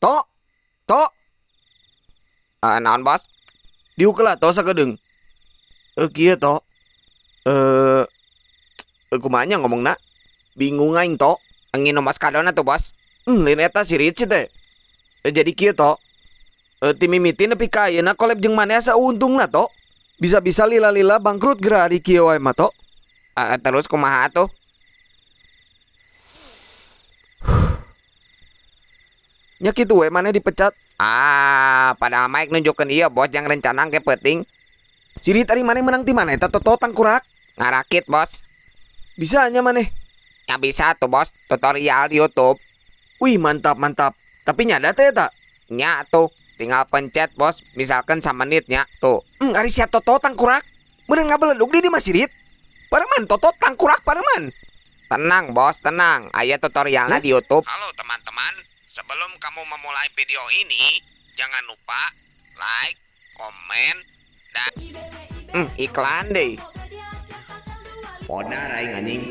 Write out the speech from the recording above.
To. To. Naon, Bos? Diuk lah to sakedeung. Kieu to. Kumaha nya ngomongna? Bingung aing to. Nginum Oskadon atuh, Bos. Lain eta sirit sih teh. Jadi kieu to. Ti mimiti nepi ka ayeuna collab jeung maneh asa untungna to. Bisa-bisa lila-lila bangkrut geura ari kieu wae mah to. Terus kumaha atuh? Nya kitu we maneh dipecat. Ah, padahal Mike nunjukkeun ieu, Bos, jang rencana ke peuting. Sirit ari maneh menang ti mana eta toto tangkurak? Ngarakit, Bos. Bisa nya maneh. Ya bisa tuh, Bos, tutorial di YouTube. Wih, mantap mantap. Tapi nyada teh eta. Nya tuh, tinggal pencet, Bos, misalkan samenitnya tuh. Ari sia toto tangkurak. Meureun ngabeledug di mah sirit. Pareman toto tangkurak pareman. Tenang, Bos, tenang. Aya tutorialnya Hah? di YouTube. Halo teman-teman, sebelum kamu memulai video ini, jangan lupa like, komen, dan iklan deh. Podar aing anjing.